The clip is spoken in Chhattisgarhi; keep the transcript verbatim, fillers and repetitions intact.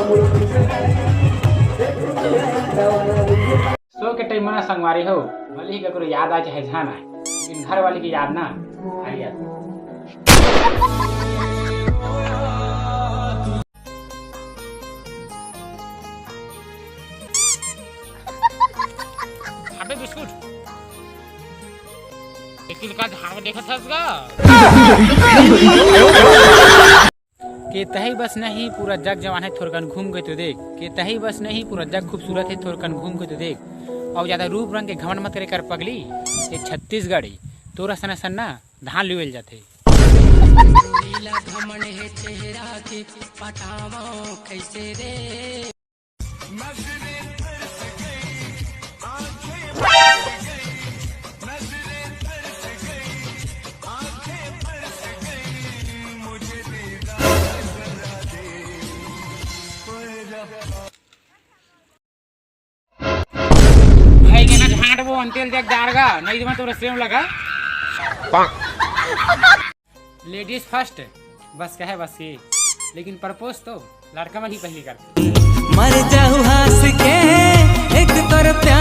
सो के टाइम में ना संगवारी हो, भले ही ककरो याद आए चाहे झन आए, लेकिन घर वाली के याद ना आई जाथे। अबे बिस्कुट, एक का झाड़ में देखत हस गा? के तही बस नहीं पूरा जग जवान है थोरकन घूम के तो देख, के तही बस नहीं पूरा जग खूबसूरत है थोरकन घूम के तो देख। अउ ज्यादा रूप रंग के घमंड मत करे कर पगली, ये छत्तीसगढ़ी तोरा सना सन्ना धान लुएल जाथे। भाई के ना झांट वो अंतेल देख डारगा, नहीं तो मैं तोरा सेम लगा। लेडीज फर्स्ट, बस कहे बस ये, लेकिन प्रपोज तो लड़का मन ही पहली करथे। मर जाहू हंस के, एक तोर प्यार